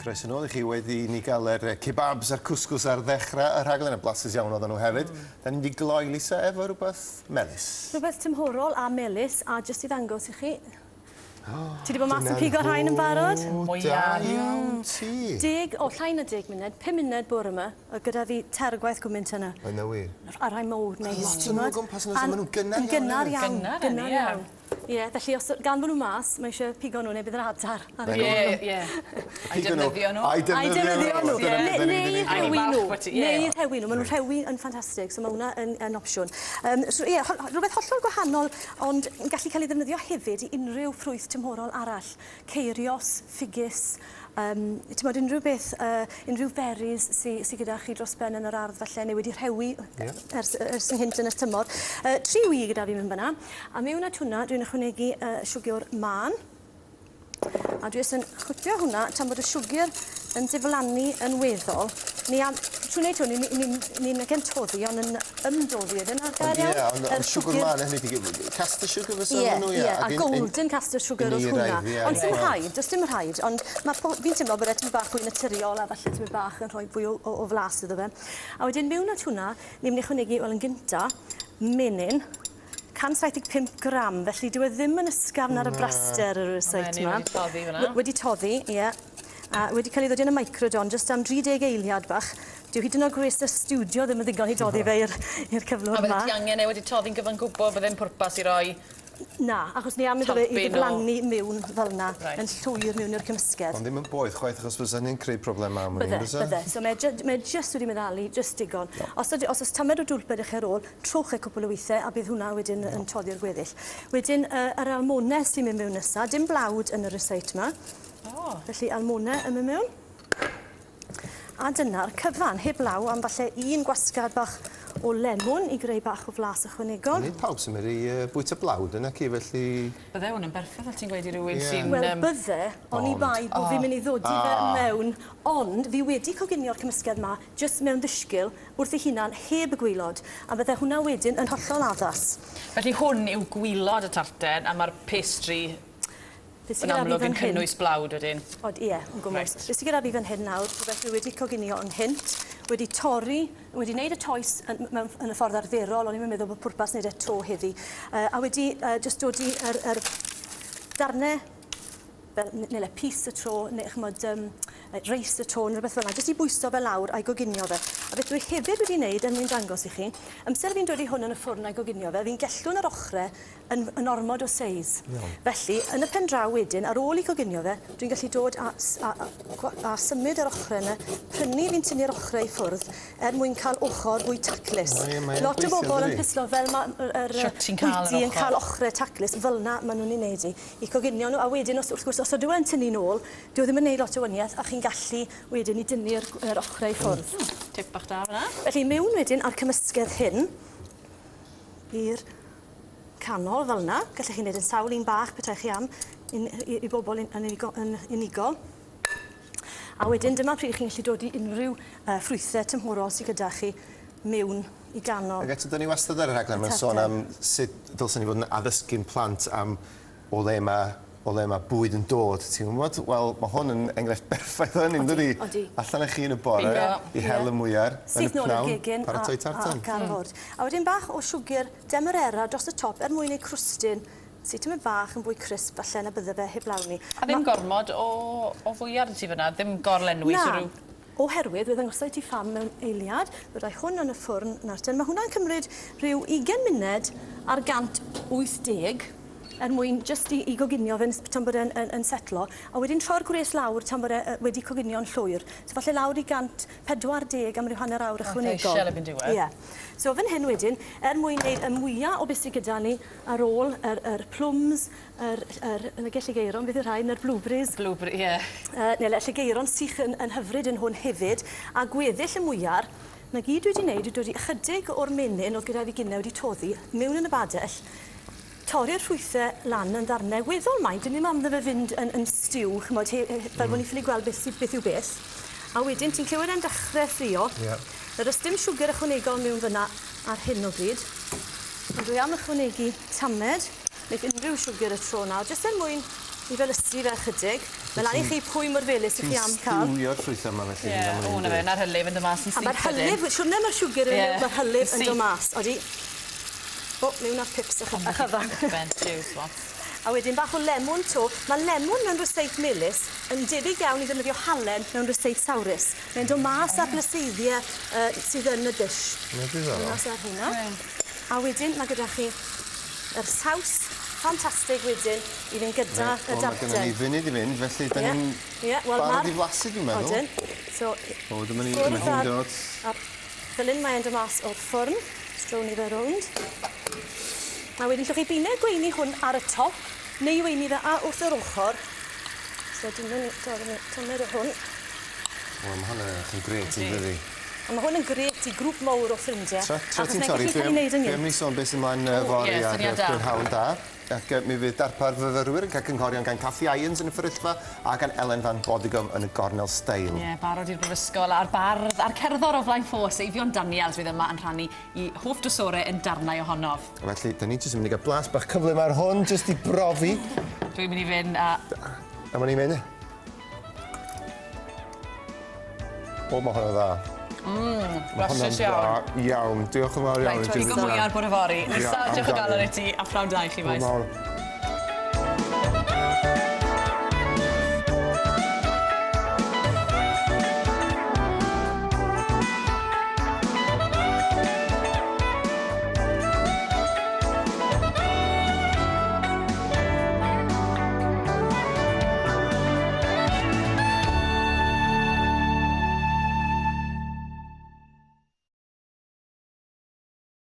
Croeso nôl i chi wedi i ni gael yr kebabs a'r cwscws ar ddechrau y rhaglen, a blasus iawn oedden nhw hefyd. Da ni'n mynd i gloi, Lisa, efo rhywbeth melys. Rhywbeth tymhorol a melys, a jyst i ddangos i chi. Ti 'di bod mas yn pigo rhain yn barod? Da iawn ti. 10, o llai na 10 munud, 5 munud bore 'ma, oedd gyda fi tergwaith gwmynt yna. Oedd 'na wir? A rhai mowr neis. Lot o'n nhw o gwmpas yn oes, maen nhw'n gynnar iawn. Yn gynnar iawn. Gynnar iawn. Ie, felly os, gan bod nhw mas, mae eisiau pigo nhw neu bydd yr adar ar y Ie, ie. A'i defnyddio nhw. A'i defnyddio nhw. Neu rhewi nhw. Neu rhewi nhw. Maen nhw'n rhewi yn ffantastig, so mae hwnna yn opsiwn. So, ie, rhywbeth hollol gwahanol, ond yn gallu cael ei ddefnyddio hefyd i unrhyw ffrwyth tymhorol arall. Ceirios, ffigys, ti'mod unrhyw beth, unrhyw berries sy sy gyda chi dros ben yn yr ardd falle, neu wedi rhewi ers ynghynt yn y tymor. 3 wy gyda fi mewn fan'na, a mewn at hwnna dwi'n ychwanegu siwgr mân. A dwi jyst yn chwipio hwnna tan bod y siwgr yn diflannu yn weddol. Ni am, trwy wneud hwn, ni'n ni, ni, ni yn toddi, ond yn ymdoddi ydyn ar gair iawn. Ie, ond siwgr mân, hynny ydi, caster sugar fysa nhw, ie. Ie, a golden caster sugar oedd hwnna. Ond dim rhaid, does dim rhaid, ond fi'n teimlo bod e tipyn bach fwy naturiol a falle tipyn bach yn rhoi fwy o flas iddo fe. A wedyn mewn at hwnna, ni'n mynd i ychwanegu, wel yn gynta, menyn, 175 gram, felly dyw e ddim yn ysgafn ar y braster yr ryseit yma. Wedi toddi fyna. Wedi toddi, ie. A wedi cael ei ddodi yn y microdon jyst am 30 eiliad bach. Dyw hyd yn oed gwres y stiwdio ddim yn ddigon i doddi fe i'r cyflwr yma. A bydde ti angen e wedi toddi'n gyfan gwbl, bydde'n pwrpas i roi... Na, achos ni am iddo fe i ddiflannu mewn fel yna, yn llwyr mewn i'r cymysgedd. Ond ddim yn boeth chwaith, achos fysa hynny'n creu problem am wn i, bysa? Bydde, bydde. So mae jyst wedi meddalu, jyst digon. Os oes tamed o dwlped i chi ar ôl, trowch e cwpl o weithiau a bydd hwnna wedyn yn toddi'r gweddill. Wedyn, yr almones sy'n mynd mewn nesa, dim blawd yn y ryseit yma. Felly almone yn mynd mewn. A dyna'r cyfan, heblaw am falle un gwasgad bach o lemwn i greu bach o flas ychwanegol. Nid pawb sy'n medru bwyta blawd yna ci, felly... Bydde hwn yn berffaith, fel ti'n gweud i rywun sy'n... Wel, bydde, oni bai bod fi'n mynd i ddodi fe mewn, ond fi wedi coginio'r cymysgedd yma jyst mewn ddisgyl wrth ei hunan, heb y gwaelod, a bydde hwnna wedyn yn hollol addas. Felly hwn yw gwaelod y tarten, a mae'r pastry yn amlwg yn cynnwys blawd wedyn. Od, ie, yn gwmws. Beth sydd gyda fi fan hyn nawr, rhywbeth dwi wedi coginio ynghynt, wedi torri, wedi wneud y toes yn y ffordd arferol, o'n i'n meddwl bod pwrpas wneud e to heddi, a wedi jyst dod i yr darnau, fel, neu le pys y tro, neu chymod, reis y tro, neu rhywbeth fel yna, jyst i bwyso fe lawr a'i goginio fe. A beth dwi hefyd wedi wneud er mwyn dangos i chi, amser fi'n dod i hwn yn y ffwrn a'i goginio fe, fi'n gellwn yr ochrau yn ormod o seis. Felly, yn y pen draw wedyn, ar ôl i coginio fe, dwi'n gallu dod a symud yr ochrau yna, prynu fi'n tynnu'r ochrau i ffwrdd, er mwyn cael ochr fwy taclus. Lot o bobl yn pislo fel mae'r bwyty yn cael ochrau taclus, fel yna maen nhw'n ei wneud i coginio nhw, a wedyn, wrth gwrs, os ydw e'n tynnu nôl, dyw e ddim yn wneud lot o waniaeth, a chi'n gallu wedyn i dynnu'r ochrau i ffwrdd. Tip bach da fyna. Felly, mewn wedyn â'r cymysgedd hyn, i'r canol fel yna. Gallech chi wneud yn sawl un bach petai chi am i bobl yn unigol. A wedyn dyma pryd chi'n gallu dod i unrhyw ffrwythau tymhorol sydd gyda chi mewn i ganol. Ac eto, dyn ni wastad ar y rhaglen mae'n sôn am sut dylsen ni fod yn addysgu'n plant am o le mae bwyd yn dod, ti'n gwybod? Wel, mae hwn yn enghraifft berffaith o hynny, yn dydi? Odi. Allan â chi yn y bore, i hel y mwyar, yn y pnawn, paratoi tartan. Ac ar ford. A wedyn bach o siwgr demerara dros y top er mwyn ei crwstyn, sydd tymed bach yn fwy crisp falle na bydde fe heblaw ni. A ddim gormod o fwyar ti fyna, ddim gorlenwi? Na. Oherwydd, fe ddangosai ti pham mewn eiliad, byddai hwn yn y ffwrn nawr ten. Mae hwnna'n cymryd rhyw 20 munud ar 180 er mwyn jyst i goginio fe tan bod e'n yn setlo, a wedyn troi'r gwres lawr tan bod e wedi coginio'n llwyr. So falle lawr i 140 am ryw hanner awr ychwanegol. Siel erbyn diwedd. Ie. So fan hyn wedyn, er mwyn wneud y mwyaf o beth sydd gyda ni ar ôl yr plums, yr lligeiron, beth yw'r rhain, yr blueberries. Blueberry, ie. Neu lligeiron sych yn hyfryd yn hwn hefyd, a gweddill y mwyar, na gyd dwi wedi wneud yw dod i ychydig o'r menyn oedd gyda fi gynnau wedi toddi mewn yn y badell, torri'r ffrwythau lan yn ddarnau weddol maint, dyn ni'n amddo fe fynd yn stew, chymod, fel bod ni'n ffili gweld beth yw beth. A wedyn ti'n clywed e'n dechrau ffrio. Nawr, does dim siwgr ychwanegol mewn fyna ar hyn o bryd. Ond dwi am ychwanegu tamed, neu unrhyw siwgr y tro nawr, jyst er mwyn i felysu fe ychydig. Mae lan i chi pwy mor felys ych chi am cael. Ti'n stiwio'r ffrwythau yma felly. Ie, o na fe, na'r hylif yn dod mas yn syth. A mae'r hylif, siwrne mae'r siwgr yn mae'r hylif yn dod mas. Odi. O, mewn â'r pips a chyfan. A wedyn bach o lemwn to. Mae lemwn mewn ryseit melys yn debyg iawn i ddefnyddio halen mewn ryseit sawrus. Mae'n dod mas â'r lyseiddiau sydd yn y dish. Mae'n diddorol. Mas ar hwnna. A wedyn mae gyda chi yr saws ffantastig wedyn i fynd gyda y darten. Mae gennym ni funud i fynd, felly da ni'n barod i flasu dwi'n meddwl. Odyn. So, o, dyma ni'n dod. Fel hyn mae'n dod mas o'r ffwrn. Strown ni fe rownd. A wedyn llwch chi binau gweini hwn ar y top, neu weini fe a wrth yr ochr. So, dim ond tomed o hwn. Wel, mae hwn yn edrych yn grêt yn dydi. A mae hwn yn grêt i grŵp mawr o ffrindiau. Tra ti'n torri, dwi am ni sôn beth sy'n mlaen fory ar Prynhawn Da. Ac mi fydd darpar fyfyrwyr yn cael cynghorion gan Cathy Irons yn y fferyllfa a gan Ellen van Bodigom yn y gornel steil. Ie, barod i'r brifysgol a'r bardd a'r cerddor o flaen ffos, Eifion Daniels, fydd yma yn rhannu i hoff drysorau yn darnau ohonof. Felly, da ni jyst yn mynd i gael blas bach cyflym ar hwn, jyst i brofi. Dwi'n mynd i fynd a... A ma'n i'n mynd. O, mae hwnna'n dda. Blasus iawn. Iawn. Diolch yn fawr iawn. Reit, digon mwy ar bore fory. Nesa, diolch o galon i ti, a phnawn da i chi, bois.